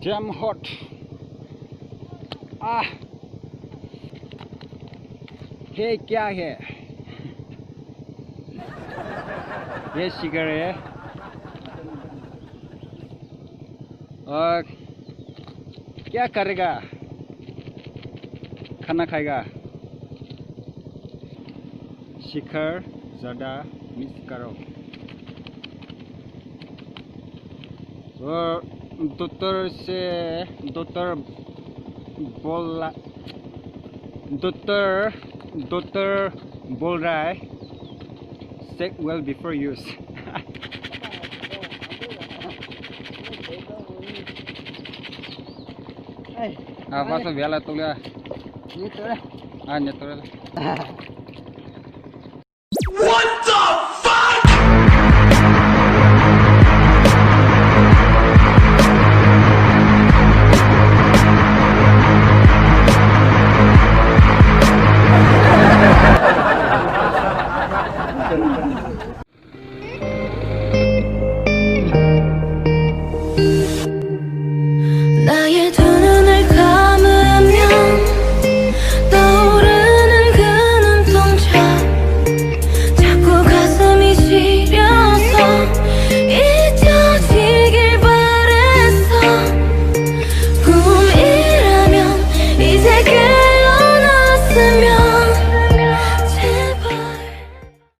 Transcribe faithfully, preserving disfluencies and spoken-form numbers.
Damn hot. Ah. ये क्या है? ये शिखर है। और क्या करेगा? खाना खाएगा। शिखर ज्यादा मिस करो। वो डॉक्टर से, डॉक्टर बोला, डॉक्टर, डॉक्टर बोल रहा है, check well before use. Ah, paso biala tulia. Ni tulia. Ah, ni tulia.